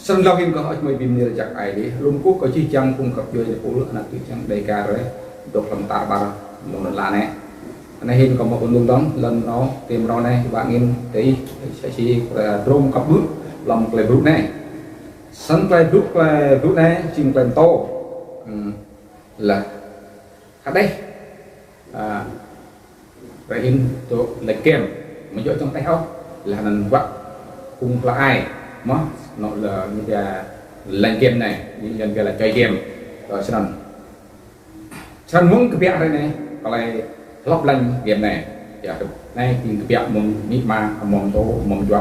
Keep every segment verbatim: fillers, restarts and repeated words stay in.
Snăn lŏ hĭn kơ hơč mơi bi mni jăk ai lih. Lŭm kkuh kơ jih jang phung găp djuê jih pul, anak čô jih jang Dega drei, dôk hlăm tar ƀar mơ̆ng lăn ala anei. Anei hĭn kơ mâo kundŭng dơ̆ng, lăn nô, tĭm rô anei, wă angĭn, tơ ih, sa si, drôm kăp ƀuh, hlăm klei blŭ anei. Snăn klei blŭ, klei blŭ anei, jing klei mtô. Hmm. Lah. Hđeh. A, rei in tơ lĕ game. Mjŏ čŏng teh ôh. Lah anăn wă phung pla ai. Mơh, nô lĕ ñu pia lĕ game anei. Ñu pia lĕ chơi game. Tơ snăn. Snăn mơ̆ng kbiă rei anei. Klei hlăp lĕ game anei. Ya, anei jing kbiă mơ̆ng amĭ ama, mơ̆ng mtô, mơ̆ng juă,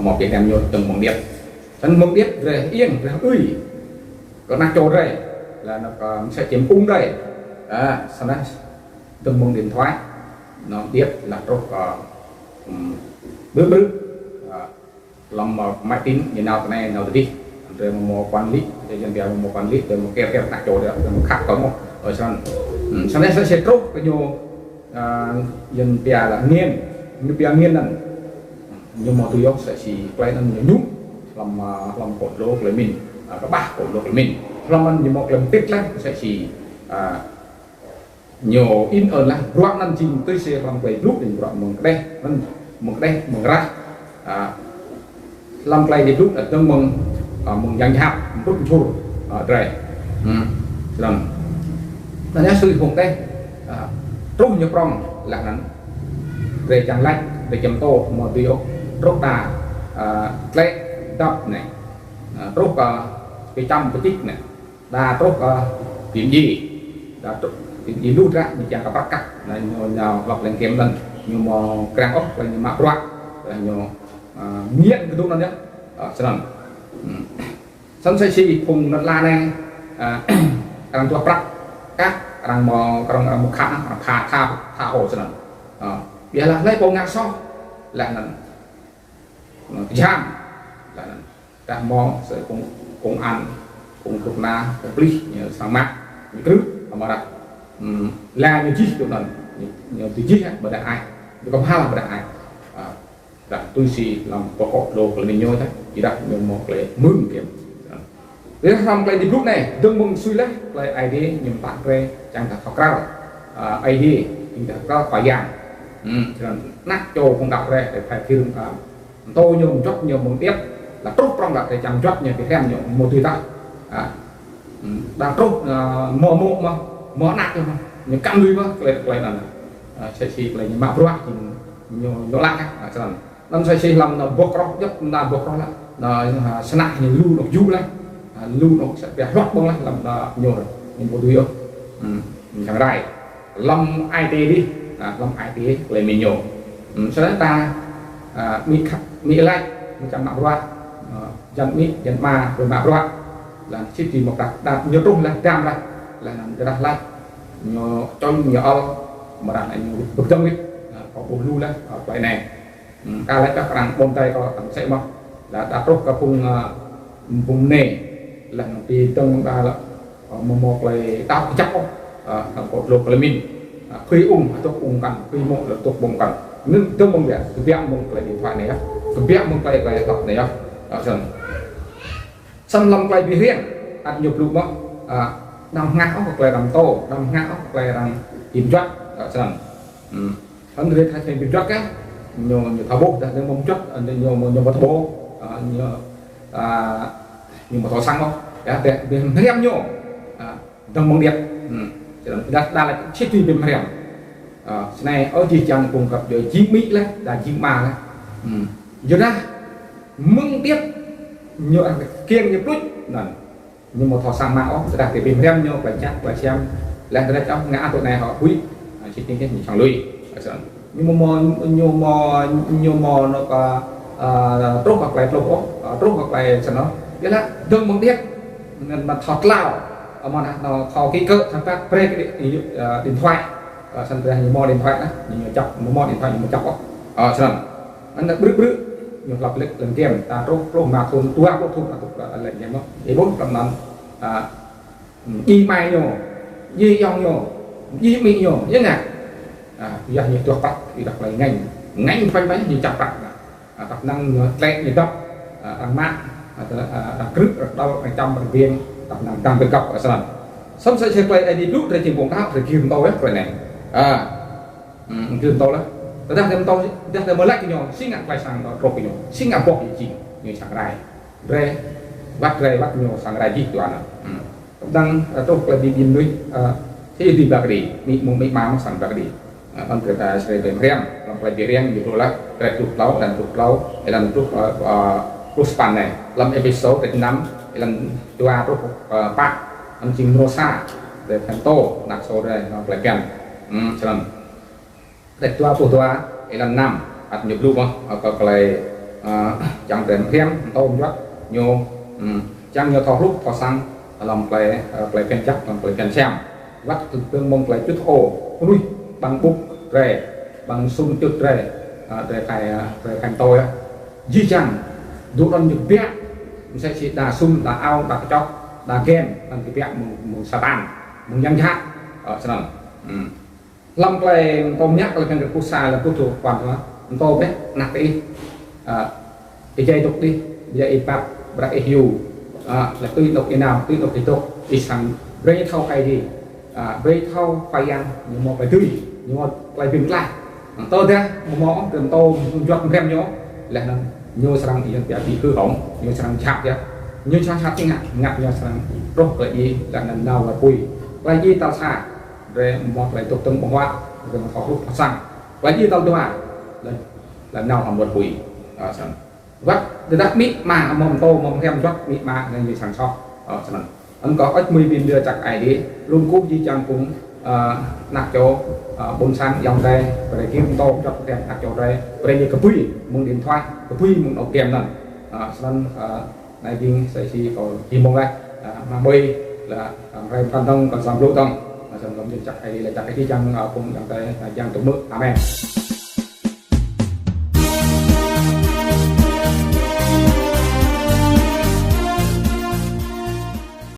mơ̆ng Việt Nam ñu tơ̆ng mơ̆ng điêt. Snăn mơ̆ng điêt drei iêng, drei ui. Kơ anak čô drei. Lah anăn kơ msĕ čim ung drei. A, snăn dơ̆ng mơ̆ng điện thoại. Nô điêt lah truh kơ, ưm, brư̆ brư̆. A, hlăm, ơ, máy tính ñu nao tơ anei nao tơ dih. Drei mâo quản lý, drei jing drei mâo quản lý, drei mâo kơ kơ anak čô drei, drei mâo khăp kơ mâo. Ơ, snăn. Ưm, snăn sĕ sĕ truh kơ ñu, a, jing pia lĕ nghiên, ñu pia nghiên anăn. Ñu mâo tui yơh sĕ si klei anăn ñu ñu. Hlăm, a, hlăm kơ dlô klei mĭn, a, kƀah kơ dlô klei mĭn. Hlăm anăn ñu mâo klei mtĭt leh sĕ si, a, ñu in ơn leh bruă anăn jing tui si hlăm klei blŭ anăn bruă mơ̆ng kđeh, anăn mơ̆ng kđeh, mơ̆ng rah. A, hlăm klei dih blŭ anăn dơ̆ng mơ̆ng, a, mơ̆ng yang jhat, mtrŭt mčhur, a, drei. Hmm. Snăn. Anăn yơh sui phung teh, a, truh ñu prŏng leh anăn. Drei čang lač, drei čăm tô, mâo tui yơh, truh ta, a, tlĕ dăp anei. A, truh kơ, kơ čăm kơ čik anei. Đa truh kơ bi mdjiê. Đa truh bi mdjiê lu dră ñu čiăng kơ prăk kăk. Anăn ñu nao hlăp lĕ game anăn. Ñu mâo krăng ôh, klei ñu mă bruă. Leh ñu, a, nghiên kơ dŭm anăn yơh. A, snăn. Hmm. Snăn sĕ si phung lăn ala anei, a, arăng duah prăk kăk, arăng mâo, arăng, arăng mâo khă, arăng tha, tha, tha hŏ snăn. A, ƀiădah hlei pô ngă soh, leh anăn. Kjham. Leh anăn. Dah mâo sĕ công, công an, công krŭk na, công plis, ñu sang mă, ñu krư̆, amâodah, ưm, leh ñu jih tui anăn, ñu, ñu tui jih, ƀiădah ai. Ñu kăm hal ƀiădah ai. A, dah tui si hlăm pokok dlô klei mĭn ñu dah, ƀiădah ñu mâo klei mưng kiăng. Ƀiădah hlăm klei dih blŭ anei, dơ̆ng mơ̆ng sui leh, klei Aê Diê ñu mtă drei, čiăng dah thâo kral. A, Aê Diê, čiăng dah kral Khua Yang. Hmm, snăn anak čô phung đăo drei, drei phải kơ rơ̆ng, a, mtô ñu, mjuăt ñu, mơ̆ng điêt, lah truh prŏng lah drei čăm mjuăt ñu, bi hriăm ñu, mâo tui tah. A, hmm, dah truh, a, mâo mô̆ mơh, mâo anak ñu mơh, ñu kăn lui mơh, klei, klei anăn. A, sĕ si klei ñu mă bruă, ñu, ñu lač, a, snăn. Anăn sĕ si hlăm anăn boh kroh, djăp anăn boh kroh lah. Anăn, a, snăn ñu lu anôk jŭ lah. A, lu anôk sĕ pia hluăk ƀơ̆ng lah hlăm anăn ñu, ñu ƀu tui yơh. Hmm, ñu čiăng rai. Hlăm ai tiê dih, a, hlăm ai tiê klei mĭn ñu. Hmm, snăn ta, a, amĭ khăp, amĭ lač, amĭ čiăng mă bruă, a, jăn amĭ, jăn ama, brei mă bruă. Leh anăn sĭt ti mâo prăk, đa ñu truh lah, dam lah. Leh anăn dah lah, ñu čŏng, ñu ăl, amâodah ñu bi kdơ̆ng wĭt, a, kâo ƀuh lu lah, a, klei anei. Hmm, ka lač kơ arăng ƀuôn Tây kơ arăng sĕ mơh. Lah, dah truh kơ phung, a, phung anei. Lah, anăn ti dơ̆ng đa lah, a, mâo mâo klei đăo kjăp ôh. A, kơ dlô klei mĭn. A, khuy ung, a, dôk ung kăn, khuy mô̆ lah dôk ƀơ̆ng kăn. Anăn dơ̆ng mơ̆ng biă, kbiă mơ̆ng klei điện thoại anei yơh. Kbiă mơ̆ng klei, klei hlăp anei yơh. A, snăn. Snăn hlăm klei bi hriăm, ăt ñu blŭ mơh, a, đăm hngah ôh klei arăng mtô, đăm hngah ôh klei arăng bi mjuăt, a, snăn. Hmm. Snăn drei thâo bi mjuăt kơ, ñu, ñu thâo ƀuh, dah ñu mâo mjuăt, a, ñu, ñu mâo, ñu mâo thâo ƀuh, a, ñu, a, ñu mâo thâo săng ôh. Ya, drei, drei bi hriăm ñu, a, dơ̆ng mơ̆ng điêt. Hmm. Snăn, dah, dah lač sĭt ti bi hriăm. A, snei, ơ, jih jang phung găp djuê jing amĭ leh, dah jing ama leh. Hmm. Yuadah, mơ̆ng điêt, ñu, a, kiăng ñu pluč, anăn. Ñu mâo thâo săng mă ôh, tơdah drei bi hriăm ñu, klei jăk, klei siam, leh drei ôh, ngă tui anei hŏ huĭ, a, sĭt nik ñu čiăng lui. A, snăn. Ñu mâo, mâo, ñu mâo, ñu mâo anôk, a, a, truh kơ klei tluh ôh, a, truh kơ klei snăn ôh. Ƀiădah dơ̆ng mơ̆ng điêt, anăn, anăn thâo tlao, a, mâo anăn, anăn thâo kĭ kơ, thâo prăk, brei kơ điện, a, điện thoại. A, snăn tơdah ñu mâo điện thoại lah, ñu, ñu čăp, mâo, mâo điện thoại ñu mâo čăp ôh. A, snăn. Anăn brư̆ brư̆, ñu hlăp lĕ lăn game, ta truh, pluh êma thŭn, dua pluh thŭn, ta truh, a, lăn game ôh. Ih ƀuh, hlăm anăn, a, djiê amai ñu, djiê ayŏng ñu, djiê amĭ ñu, ya ngă. A, yơh ñu duah prăk, ih dah klei ngêñ. Ngêñ pơ̆ng pơ̆ng ñu čăp prăk. A, tăp năng ñu tlĕ ñu dăp, a, arăng mă. Ơ, ơ, arăng krư̆, arăng đăl, arăng čăm, arăng biêng, tăp năng dăng bi găp, ơ, snăn. Snăn msĕ si klei Aê Diê blŭ drei jing phung đăo, drei gĭr mtô, ơ, klei anei. Ơ, hmm, gĭr mtô leh. Tơdah drei mtô, tơdah drei amâo lač kơ ñu, si ngă klei sang truh kơ ñu, si ngă boh jih jing, ñu srăng rai. Drei, wăt drei, wăt ñu srăng rai jih dua anăn. Hmm. Tăp năng, ơ, truh klei bi mĭn mnuih, ơ, si dih ba kđi, mĭn mơ̆ng mĭn mă mơh srăng ba kđi. Ơ, hlăm kơ ta srei bi hriăm, hlăm klei bi hriăm, ñu blŭ leh, kdrêč pluh tlâo, êlan pluh tlâo, êlan pluh, ơ, ơ, pluh sa păn anei. Hlăm Êphêsô, kdrêč năm, êlan dua truh, ơ, pă, anăn jing mrô sa, drei hriăm mtô, anak čô drei, hlăm klei bhiăn. Hmm, snăn. Kdrêč dua pluh dua, êlan năm, ăt ñu blŭ mơh, ơ, kơ klei, ơ, čiăng drei hriăm, mtô mjuăt, ñu, hmm, čiăng ñu thâo hluh, thâo săng, hlăm klei, ơ, klei bhiăn jăk, hlăm klei bhiăn siam. Wăt kơ tơl mơ̆ng klei čŭt hơô, knuih ƀăng ƀŭk drei, ƀăng sŭn čŭt drei, ơ, drei phải, ơ, drei phải mtô yơh. Jih jang, dŭ anăn ñu kbiă, msĕ si đa sŭn, đa ao, đa kčok, đa gem, anăn kbiă mơ̆ng, mơ̆ng Satan, mơ̆ng yang jhat, ơ, snăn. Hmm. Hlăm klei mtô mñă, klei bhiăn kơ pluh sa, hlăm pluh dua păn, mtô bĕ, anak ih, ơ, êjai dôk dih, êjai ih pap, ƀiădah ih hiu, ơ, leh tui anôk ih nao, tui anôk ih dôk, ih srăng brei thâo Aê Diê, ơ, brei thâo Khua Yang, ñu mâo klei dưi, ñu mâo klei bi mtlaih. Tơdah amâo mâo, drei mtô mjuăt hriăm ñu, leh anăn ñu srăng, ñu bi, bi hư hỏng, ñu srăng jhat yơh. Ñu srăng jhat si ngă, ngă ñu srăng truh klei djiê, leh anăn nao wăt pui. Klei djiê tal sa, drei mâo klei dôk dơ̆ng ƀơ̆ng huă, drei mâo thâo hluh thâo săng. Klei djiê tal dua, leh, leh nao hlăm wăt pui. Ơ, snăn. Wăt, tơdah amĭ ama amâo mtô, amâo hriăm mjuăt amĭ ama, anăn ñu srăng soh. Ơ, snăn. Anăn kâo ăt mui bi mdê čăk Aê Diê, lŏ kkuh jih jang phung, ơ, anak čô, ơ, ƀuôn sang ayŏng adei, brei gĭr mtô mjuăt hriăm anak čô drei, brei ñu kbưi mơ̆ng điện thoại, kbưi mơ̆ng anôk game anăn. Ơ, snăn, ơ, anei jing msĕ si kâo čih mơ̆ng leh, ơ, mă ƀuh, leh, ơ, hrei mkăn dơ̆ng, kâo srăng blŭ dơ̆ng. Ơ, snăn kâo mdê čăk Aê Diê, leh čăk Aê Diê čiăng, ơ, phung ayŏng adei, ơ, čiăng tŭ mơ̆. Amen.